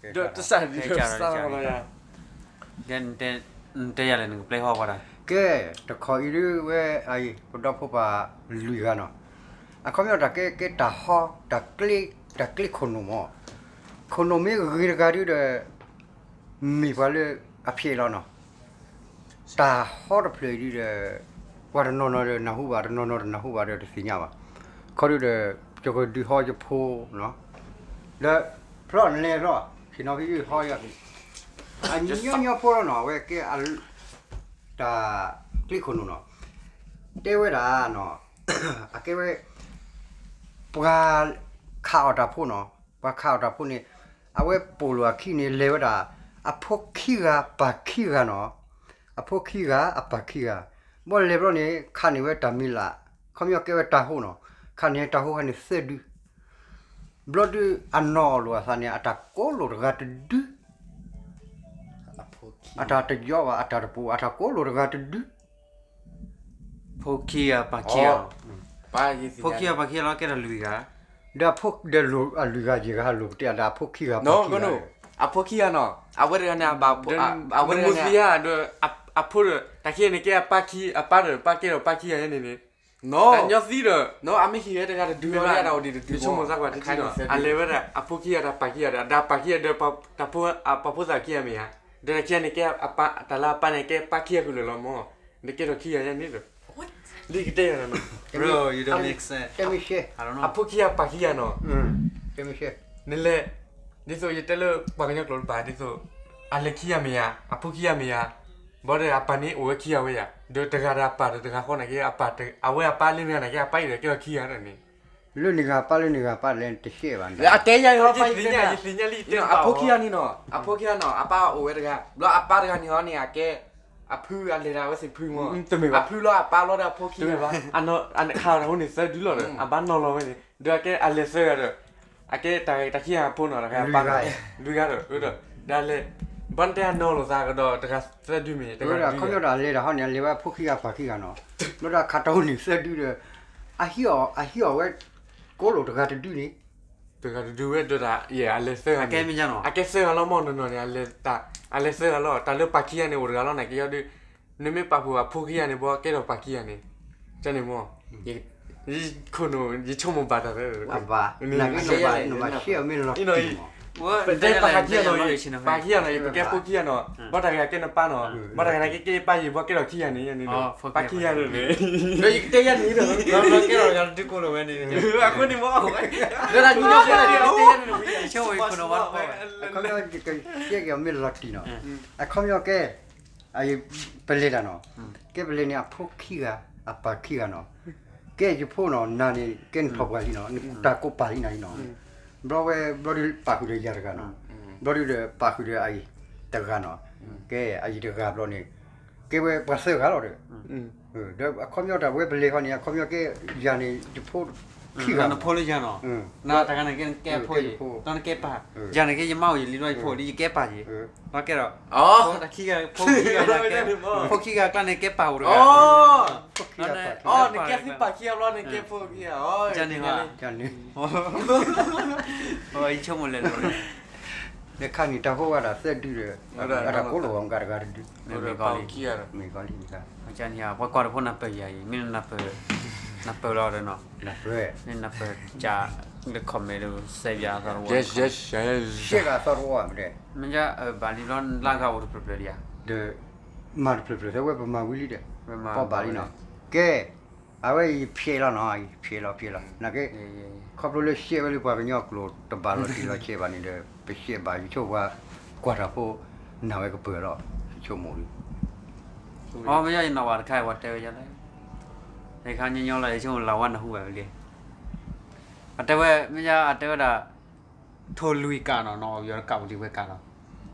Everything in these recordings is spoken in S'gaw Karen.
ဒီးတစၢ်ဒ်ဒီးစၢ်လီၤယၤ, ကဲ, နတဲယၤလဲၣ် နကပျဲဟီၣ်ဝဲဒၣ်, ကဲ, တခီအံၤဒုးဝဲ, ပဒီဖိပၢ်လွံၢ်ဂၤနီၤ, အခီပညီတၢ်ကဲကဲတၢ်ဟီ, တၢ်ကျ့ခိၣ်နူာ်မး, ခိၣ်နူာ်မ့ၢ်ဂ့ၤတဂၤဒုးဒီး မ့ၢ်ပှၤလၢအဖျဲးလီၤနီၤ, တၢ်ဟီတဖျၢၣ်အံၤဒုးဒီး ပှၤတနီၤနီၤဒီးနၢ်ဟူဘၣ်, တနီၤနီၤတနၢ်ဟူဘၣ်ဒီးတသ့ၣ်ညါဘၣ်, ခီဒုးဒီး ယကဒုးဟီယဖိနီၤ, ဒီးဖျီၣ်နလဲၤဖျီၣ်, ဆ့ၣ်နီၤဖံဟီယၤ, အညီညီဖိလီၤနီၤ, အဝဲကဲ တၢ်ကျ့ခိၣ်နူာ်နီၤ, တဲဝဲဒၣ်နီၤ, အကဲဝဲ ပှၤခးအီၣ်တၢ်ဖိနီၤ, ပှၤခးအီၣ်တၢ်ဖိန့ၣ် အဝဲပိာ်လိာ်အခံန့ၣ် လဲၤဝဲဒၣ် အဖိခံဂၤပၢ်ခံဂၤနီၤ, အဖိခံဂၤအပၢ်ခံဂၤ, ဘီလဲၤဘျီန့ၣ် ခးန့ၢ်ဝဲတၢ်မံၤလၢ်, ခီပညီကဲဝဲတၢ်ဟိနီၤ, ခးန့ၢ်တၢ်ဟိခါန့ၣ်သၢဒု ဘျီဒုးအနီၢ်အီၣ်လိာ်အသးန့ၣ် အတၢ်ကိးလိာ်တဂၤတဒု, အတၢ်တယီဘၣ် အတၢ်တပူၤ အတၢ်ကိးလိာ်တဂၤတဒု, ဖိခံဂၤပၢ်ခံဂၤ, ဖိခံဂၤပၢ်ခံဂၤလီၤ ကဲထီၣ်လွံၢ်ဂၤ, ဒီးအဖိဒီးအလွံၢ်ဂၤယဲၢ်ဂၤလိာ်ကတၢၢ်ဒီးအဖိခံဂၤပၢ်ခံဂၤ, အဖိခံဂၤနီၤ, အဝဲတဂၤန့ၣ် အဝဲတဂၤန့ၣ် အဖိဒီး တၢ်ခံဂၤန့ၣ်ကဲအပၢ်ခံ အပၢ်ဒီးပၢ်ကဲထီၣ်ပၢ်ခံဂၤန့ၣ်န့ၣ် တၢ်ညီသံဒီး အမ့ၢ်ဟံၣ်ဝဲတဂၤတဒုဘၣ်, ယဆိကမိၣ်သးကွၢ်ထံထံဒီး အလဲၤဝဲဒၣ် အဖိခံဂၤဒီးပၢ်ခံဂၤဒီး ဒီးပၢ်ခံဂၤဒီး တၢ်ဖိသၣ်ခံဂၤမ့ၢ်ဧါ, ဒီးတၢ်ခံဂၤန့ၣ်ကဲ တၢ်လၢအပၢ်န့ၣ်ကဲပၢ်ခံဂၤဃုာ်လၢာ်လီၤမၢ်, နကဲထီၣ်ခံဂၤန့ၣ်ဒီး လံကတဲယၤန့ၣ်, အဖိခံဂၤပၢ်ခံဂၤနီၤ, နလဲၤ, ဒ်သိးယတဲလၢပှၤကညီကျိာ်တပၤ ဒ်သိး အလဲၤခံဂၤမ့ၢ်ဧါ, အဖိခံဂၤမ့ၢ်ဧါ, ဘၣ်ဒီးအပၢ်န့ၣ်အိၣ်ဝဲခံဂၤဝဲယၤ, ဒီးတဂၤဒီးအပၢ်ဒီးတဂၤဃီန့ၣ်က့ အဝဲအပၢ်လၢန့ၣ်ဂၤန့ၣ်က့ အပၢ်အံၤဒီးကဲထီၣ်ခံဂၤန့ၣ် လၢန့ၣ်ဂၤပၢ်လၢန့ၣ်ဂၤပၢ်လဲၣ်တရှဲဘၣ်, အတဲယၤ ယသ့ၣ်ညါလံ, အဖိခံဂၤန့ၣ်နီၤ, အဖိခံဂၤနီၤ အပၢ်အိၣ်ဝဲတဂၤ, ဘျီအပၢ်တဂၤန့ၣ်ဟီန့ၣ် အကဲ အဖုအလဲၤဒၣ်ဝဲသ့ၣ်ဖုမၢ်, အဖုလီၤအပၢ်လီၤဒီးအဖိခံဂၤဘၣ်, ခးအီၤန့ၣ်သၢဒုလီၤဒီး အဘၣ်နီၤလီၤဝဲန့ၣ် ဒီးအကဲအလဲၤသၢဂၤဒီး အကဲတၢ်ခံဂၤအဖိနီၤ တဂၤအပၢ်နီၤ, လွံၢ်ဂၤဒီး ဒီးလဲၤ, ဘၣ်နတဲအနီၤလိာ်သးကဒီးတဂၤသၢဒုမ့ၢ် တဂၤဒု, ခီပညီဒီးအလဲၤတၢ်ဟီန့ၣ် အလဲၤဝဲအဖိခံဂၤပၢ်ခံဂၤနီၤ, ဘျီဒီးခးတၢ်ဟိန့ၣ်သၢဒုဒီး အဟံးအီၤဝဲ ကိးလိာ်တဂၤတဒုန့ၣ် တဂၤတဒုဝဲဒီးတၢ် ယဲၢ်အလဲၤသၢဂၤန့ၣ်, အကဲမ့ၢ်ညါနီၤ အကဲသၢဂၤလီၤမၢ်နီၤနီၤန့ၣ် အလဲၤသၢဂၤလီၤ တၢ်လၢပၢ်ခံဂၤန့ၣ် အိၣ်တဂၤလီၤန့ၣ် ကယီဒုး, နမ့ၢ်ပာ်ဖှိၣ်အဖိခံဂၤန့ၣ် ဘၣ်ကဲထီၣ်ပၢ်ခံဂၤန့ၣ်, ကန့ၣ်မၢ်, ယဆိကမိၣ်ဘၣ်တၢ်, နဘၣ်ရှဲအီၤမ့ၢ်လီၤတံၢ်မၢ်, ပတဲပၢ်ခံဂၤနီၤ, ပၢ်ခံဂၤနီၤ ပကဲဖိခံဂၤနီၤ, ဘၣ်တဂၤကဲနပၢ်နီၤ, ဘၣ်တဂၤန့ၣ်ကဲကဲပၢ်ယံၤ ဘၣ်ကဲထီၣ်ခံဂၤန့ၣ်, ပၢ်ခံဂၤန့ၣ်, ဒီးယကတဲယၤန့ၣ်ဒီး ကဲထီၣ်ယၤတဒုကိးလိာ်ဝဲန့ၣ်, အဃိန့ၣ်မၢ်, ယဆိကမိၣ် အခီပညီ ယကရှဲက့ၤအီၤမ့ၢ်လီၤတံၢ်နီၤ, အခီပညီကဲ ပလဲၤတၢ်နီၤ, ကဲပလဲၤန့ၣ် အဖိခံဂၤ အပၢ်ခံဂၤနီၤ, ကဲယဖိနီၤ နၤန့ၣ် ကဲနထီၣ်ပှၢ်လံနီၤ နတၢ်ကိးပၢ်လံနၤလံနီၤ, ဘျီဝဲ ဘျီဒုးပာ်ဃုာ်ဒီးယၤတဂၤနီၤ, ဘျီဒုးဒီးပာ်ဃုာ်ဒီးအအံၤတဂၤနီၤ, ကဲအအံၤတဂၤဘျီန့ၣ် ကဲဝဲပှၤသၢဂၤလီၤဒီး ဒီးအခီပညီတၢ်ဝဲပလဲၤဃီန့ၣ် အခီပညီကဲယၤန့ၣ် ယဖိခံဂၤ နဖိလၢယၤနီၤ, နတဂၤန့ၣ်ကဲနကဲဖိယံၤ, ဒီးနကဲပၢ်, ယၤန့ၣ်ကဲယမါအိၣ်ယလံလီၤ ယဖိဒီးယကဲပၢ်ယံၤ, ဒီးကဲဒီး တၢ်ခံဂၤ ဖိခံဂၤ ဖိခံဂၤကျါန့ၣ်ကဲပၢ်အိၣ်တဂၤ, နကဲသုပၢ်ခံဂၤဘျီန့ၣ်ကဲဖိခံဂၤ, ယဆိကမိၣ်လဲၤလိၤ ဒီးခါန့ၣ် တၢ်ဟိဝဲဒၣ်သၢဒုဒီး အတၢ်ကိးလိာ်အီၤမ့ၢ်တဂၤတဒု, မ့ၢ်ဂီၤလံ, ပှၤကွၢ်တဖိနၢ်ပၢၢ်ယၤအံၤ မ့ၢ်နၢ်ပၢၢ်လီၤဒီးနီၤ, နၢ်ပၢၢ်, နၢ်ပၢၢ်ကလၢ comment ဒီးစဲးပၠးအသီတဝီ, မ့ၢ်ဘၣ်လံဘျီလၢဂၤအိၣ်တဖျၢၣ်ဖျၢၣ်လံဧါ, ဒီး မၤတဖျၢၣ်ဖျၢၣ် သဲဝဲပမၤဝံၤလံဒီး, ပီၢ်ဘၣ်လံနီၤ, ကဲ, အဝဲယဖျဲးလီၤနီၤ ယဖျဲးလီၤဖျဲးလီၤ နာ်က့, ခီဖျိလၢရှဲဝဲလၢပှၤကညီကျိာ်တဘၣ်လီၤတံၢ်လီၤဆဲးဘၣ်န့ၣ်ဒီး ပရှဲဘၣ် ယဆိကမိၣ်ပှၤကွၢ်တၢ်ဖိ နၢ်ဝဲကပၢၢ်လီၤ ယဆိကမိၣ်လံ, အမ့ၢ်ယနီၢ်ဝဲတခါအံၤ ပှၤတဲဝဲယၤလဲၣ်, တခါညီညီလီၤ ယဆိကမိၣ်လၢဝဲနၢ်ဟူဘၣ်ဝဲလံ, အတဲဝဲ မ့ၢ်ယၤအတဲဝဲဒၣ် ထိၣ်လွံၢ်ကးနီၤ နီၢ်အီၣ်ယီၤတကးအိၣ်ဒံးဝဲကးလီၤ,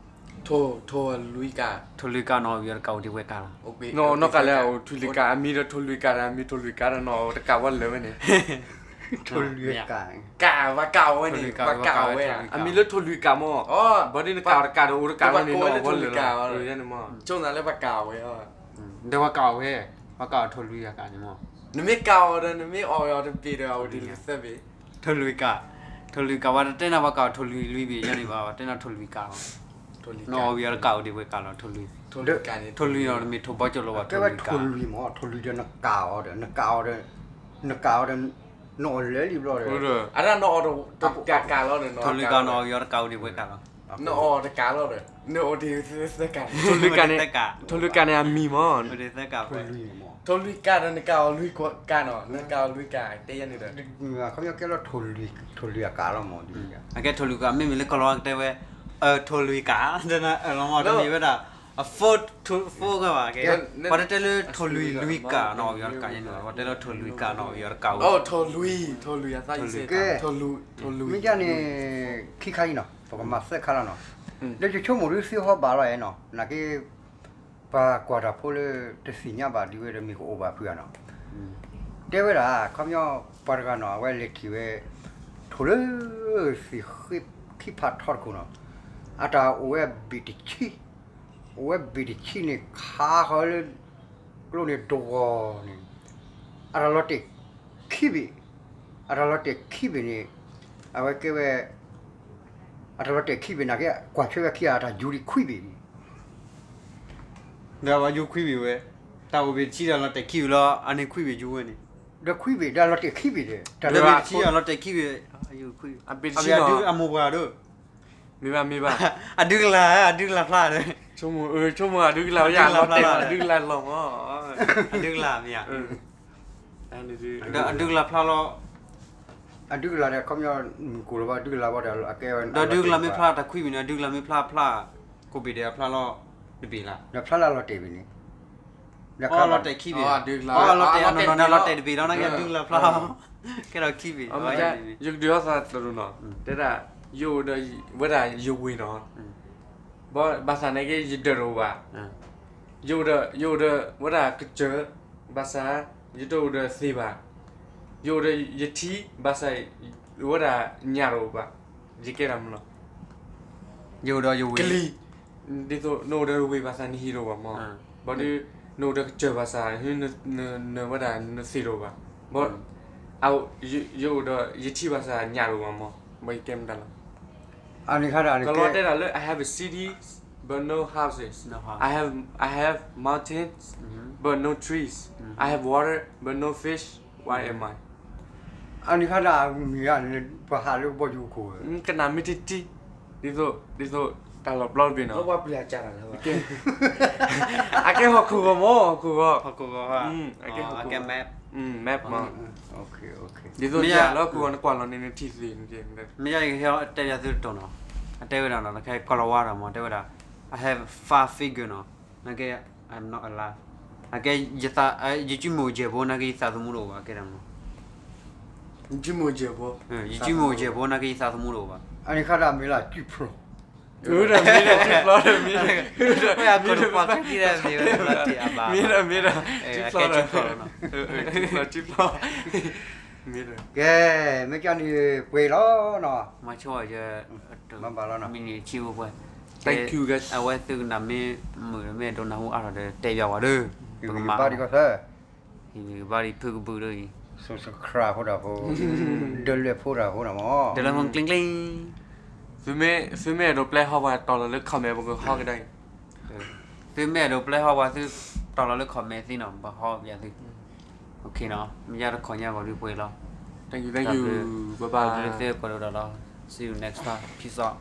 ထိၣ်လွံၢ်ကး, ထိၣ်လွံၢ်ကးနီၢ်အီၣ်ယီၤတကးအိၣ်ဒံးဝဲကးလီၤ, နီၢ်ကးလၢအအိၣ်ထိၣ်လွံၢ်ကး အမံၤဒီးထိၣ်လွံၢ်ကးဒီး အမံၤထိၣ်လွံၢ်ကးဒီးနီၢ်အီၣ်တကးဝဲလၢာ်ဝဲန့ၣ်, ထိၣ်လွံၢ်ကး, ကးဝဲကးဝဲန့ၣ် ပှၤကးဝဲ အမံၤလၢထိၣ်လွံၢ်ကးမၢ်, ဘၣ်ဒ်နကးအီၤတကးဒီးအိၣ်တကးဝဲန့ၣ် နီၢ်အီၣ်ဝဲလၢာ်န့ၣ်မၢ်, ဆိကမိၣ်လၢပှၤကးအီၤဝဲ, ဒီးပှၤကးအီၤဝဲ, ပှၤကးအီၤထိၣ်လွံၢ်ကးန့ၣ်မၢ်, နမ့ၢ်ကးအီၤဒီး နမ့ၢ်အီၣ်အီၤတဘ့ၣ်ဒီး အအိၣ်ဒံးလၢသၢဘ့ၣ်, ထိၣ်လွံၢ်ကး, ထိၣ်လွံၢ်ကး ပှၤတတဲနၤပှၤကးအီၤထိၣ်လွံၢ်လွံၢ်ဘ့ၣ် ယဲန့ၣ်ဘၣ် ပှၤတဲနၤထိၣ်လွံၢ်ကးလီၤ. နအီၣ်ဝံၤအီၤတကးအိၣ်ဒံးဝဲကးလီၤ ထိၣ်လွံၢ်. ထိၣ်လွံၢ်နီၤ တမ့ၢ်ထိၣ်ဘီကၠိလိၤဘၣ် ထိၣ်လွံၢ်ကး. နကးအီၤဒီး နကးအီၤဒီး နအီၣ်လၢလံဘျီဒီး ထိၣ်လွံၢ်ကး နအီၣ်ဝံၤအီၤတကးအိၣ်ဒံးဝဲကးလီၤ. နအီၣ်တကးလီၤဒီး နအီၣ်ဒံးသၢကး. ထိၣ်လွံၢ်ကးန့ၣ် ထိၣ်လွံၢ်ကးန့ၣ်အမံၤမး ထိၣ်လွံၢ်ကးဒီး နကးအီၤလွံၢ်ကးနီၤ နကးအီၤလွံၢ်ကး တဲယဲန့ၣ်ဒီး ခီပညီကဲလီၤ ထိၣ်လွံၢ်အကးလီၤမး အကဲထိၣ်လွံၢ်ကး မ့မ့ၢ်လၢကီၢ်လီၤကတဲဝဲ ထိၣ်လွံၢ်ကး တနၢ်အၢၣ်လီၤမး တမ့ၢ်ဝဲဒၣ် အ phone ဘၣ် ကဲ ပှၤတတဲလၢထိၣ်လွံၢ်လွံၢ်ကး နအီၣ်ဝံၤအီၤတကးန့ၣ် ပှၤတဲလၢထိၣ်လွံၢ်ကး နအီၣ်ဝံၤအီၤတကးအိၣ် ထိၣ်လွံၢ် ထိၣ်လွံၢ် အသးယံၤစ့ၢ်ကီး ထိၣ်လွံၢ် မ့ၢ်ဒ်န့ၣ် ခံခါအံၤနီၤ ပကမၤသၢခါလီၤနီၤ ဒီးယဆိကမိၣ်ဒ်သ့ဟီဘၣ်လီၤအဲၣ်နီၤ နာ်က့ ပှၤကွၢ်တၢ်ဖိလၢ တသ့ၣ်ညါဘၣ်ဒ်ဝဲဒီးမ့ၢ်ကအိၣ်ဘၣ်ဖုဂၤနီၤ တဲဝဲဒၣ် ခီပညီ ပှၤတဂၤနီၤ အဝဲလဲၤထံၣ်ဝဲ ထိၣ်လၢ သ့ၣ်ဃ့ခံဖးထီတခိၣ်နီၤ အတၢ်အိၣ်ဝဲဘ့ၣ်တဆံ အိၣ်ဝဲဘ့ၣ်တဆံန့ၣ် ခးဃီၤလၢ ကျိန့ၣ်တဂီၤန့ၣ် အတၢ်လီၤတဲာ်ခံဘ့ၣ် အတၢ်လီၤတဲာ်ခံဘ့ၣ်န့ၣ် အဝဲကဲဝဲ အတၢ်လီၤတဲာ်ခံဘ့ၣ်နာ်က့ ကွၢ်ထွဲဝဲခံဂၤ အတၢ်ယူၤဒံးခွံဘ့ၣ်န့ၣ် ဒီးအဝဲယူၤခွံဘ့ၣ်ဝဲ တၢ်အိၣ်ဘ့ၣ်တဆံဒီးလီၤတဲာ်ခံဘ့ၣ်လီၤ အန့ၣ်ခွံဘ့ၣ်ယူၤဝဲန့ၣ် ဒီးခွံဘ့ၣ်ဒီးလီၤတဲာ်ခံဘ့ၣ်ဒီး တၢ်လီၤဘ့ၣ်တဆံအလီၤတဲာ်ခံဘ့ၣ် အယူၤခွံ အဘ့ၣ်တဆံနီၤ အမိၢ်ပှၢ်ဒီး မ့ၢ်ဘၣ်မ့ၢ်ဘၣ် အဒုကလၢ် အဒုကလၢ်ဖျါဒီး ဆိကမိၣ် အဒုကလၢ်ဖျါ အဒုကလၢ်လီၤမး အဒုကလၢ်မ့ၢ်ဧါ ဒီးအဒုကလၢ်ဖျါလီၤ အဒုကလၢ်ဒီး ခီပညီ မုၢ်ကိၢ်လီၤဘၣ် အဒုကလၢ်ဘၣ်ဒီး အကဲဝဲ ဒီးဒုကလၢ်မ့ၢ်ဖျါတၢ်ခွံဘ့ၣ်န့ၣ် အဒုကလၢ်မ့ၢ်ဖျါဖျါ ကိးဘ့ၣ်ဒီးအဖျါလီၤ တဘ့ၣ်လၢ ဒီးဖျါလၢအလီၤတဲာ်ဘ့ၣ်န့ၣ် အလီၤတဲာ်ခံဘ့ၣ် အလီၤတဲာ်အနီၢ်နီၢ်န့ၣ် အလီၤတဲာ်တဘ့ၣ်လီၤ နာ်က့အဒုကလၢ်ဖျါ ကဲထီၣ်ခံဘ့ၣ် ယကဒုးအီသးတရူးနီၤ တဲဒၣ် ယအိၣ်ဒီး ဝဲဒၣ်ယဝ့ၢ်နီၤ ဘၣ်ဆၣ်နာ်က့ယဒၢးတအိၣ်ဘၣ် ယအိၣ်ဒီး ယအိၣ်ဒီးဝဲဒၣ်ကစၢၢ် ဘၣ်ဆၣ် ယတအိၣ်ဒီးသ့ၣ်ဘၣ် ယအိၣ်ဒီးယထံ ဘၣ်ဆၣ် ဝဲဒၣ်ညၣ်တအိၣ်ဘၣ် ယကဲဒၣ်မနုၤလီၤ ယအိၣ်ဒီးယဝ့ၢ် ကလံၤ ဒ်သိးနအိၣ်ဒီးဝ့ၢ်ဘၣ်ဆၣ်နဟံၣ်တအိၣ်ဘၣ်မး ဘၣ်ဒီး နအိၣ်ဒီးကစၢၢ်ဘၣ်ဆၣ် နဝဲဒၣ်နသ့ၣ်တအိၣ်ဘၣ် ဘၣ် ယအိၣ်ဒီးယထံဘၣ်ဆၣ်ညၣ်တအိၣ်ဘၣ်မး ဘၣ်ယကဲမတၤလီၤ ကလီတဲဒၣ်လၢ I have a city but no houses, I have, I have mountains but no trees, I have water but no fish, what am I? အန့ၣ်ခါဒၣ်မ့ၢ်ဂ့ၤန့ၣ် ပှၤဟးလၢကဘီယူၤခိၣ် ကနၣ်မ့ၢ်တံၢ်တံၢ် ဒ်သိး ဒ်သိး တၢ်လီၤပျီတဘ့ၣ်နီၤ အကဲဟီၣ်ခိၣ်ဂီၤမး ဟီၣ်ခိၣ်ဂီၤ ဟီၣ်ခိၣ်ဂီၤ အကဲ map မး ဒ်သိးယၤလၢဟီၣ်ခိၣ်ဂီၤ နကွၢ်လီၤန့ၣ် နထံၣ်သ့ၣ်န့ၣ် မ့ၢ်ယၤယကဟဲတဲယၤသုတတီၤနီၤ အတဲဝဲဒၣ်နီၤ နကဲကီၤလၤဝါဒီးမး တဲဝဲဒၣ် I have five figure နီၤ နကဲ I'm not alive အကဲ ယစုမုၢ်အိၣ်ယဲၢ်ဘိ နာ်က့ယသးသမူတအိၣ်ဘၣ် ကဲဒၣ်မး ယစုမုၢ်အိၣ်ယဲၢ်ဘိ ယစုမုၢ်အိၣ်ယဲၢ်ဘိ နာ်က့ယသးသမူတအိၣ်ဘၣ် အန့ၣ်ခါဒၣ်မ့ၢ်လၢစုဖျိ မ့ၢ်ဒီး မ့ၢ်ဒီး မ့ၢ်ဒီး မ့ၢ်ဒီး မ့ၢ်ဒီး မ့ၢ်ဒီး မ့ၢ်ဒီး ကဲ မ့ၢ်ကၠီန့ၣ်ပှဲၤလီၤနီၤ မၤဆိဝဲယ မၤဘၣ်လီၤနီၤ မံးနံးဆံဝဲပှဲၤ အဝဲသုကနၣ်မ့ၢ်မုာ်ဒီးမ့ၢ်ဒိးနၢ်ဟူအါထီၣ်ဒီးတဲဘၣ်ဝဲဒီး ပကမၤဘၣ်ဒ်ကီၢ်သၢ ဟံးန့ၢ်ကဘၣ်ဒ်ဖုကဘုးဒီးအံၤ subscribe ဖိတၢ်ဖိ ဒၢလွဲၢ်ဖိတၢ်ဖိနီၤမး ဒၢလွဲၢ်ဖိကျ့ကျ့ သုမ့ၢ်အဲၣ်ဒိးပျဲဟီၣ်ပှၤတီၢ်လီၤလၢ comment ပကဟီၣ်ကဒါအံၤ သုမ့ၢ်အဲၣ်ဒိးပျဲဟီၣ်ပှၤသု တီၢ်လီၤလၢ comment သ့နီၤ ပဟီၣ်ပယၤသု ok နီၤ မ့ၢ်ယါတခီညါဂီၤဒုးပှဲၤလီၤ thank you thank you bye bye လၢသုကိးဒိၣ်ဒီးလီၤ see you next time peace out